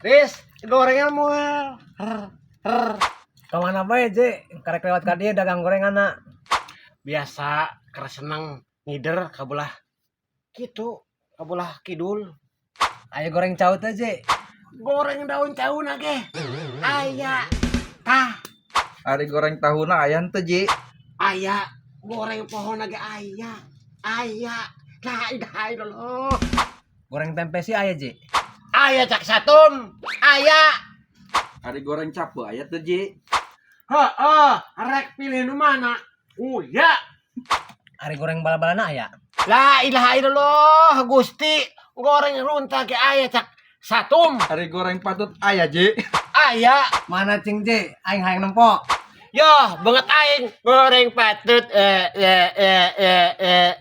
Riz, gorengan moal. Her, her. Kamana bae, Je? Karek lewat ka dieu dagang gorengan. Biasa keur seneng ngider ka belah kitu, ka belah kidul. Aya goreng cau teh, Je? Goreng daun cau ge aya. Tah. Ari goreng tahuna aya henteu, Ji? Aya, goreng pohon ge aya. Aya. La ilaha illallah. Goreng tempe sih aya, Je? Aya, cak satum. Aya. Ari goreng cape aya teu, Ji? Heeh, rek pilih nu mana? Oh ya. Ari goreng bala-balana aya? La ilaha illallah, Gusti. Goreng runtah ge aya, cak satum. Ari goreng patut aya, Ji? Aya. Mana cing, Je? Aing hayang nempo. Yo, banget aing goreng patut eh eh eh eh eh.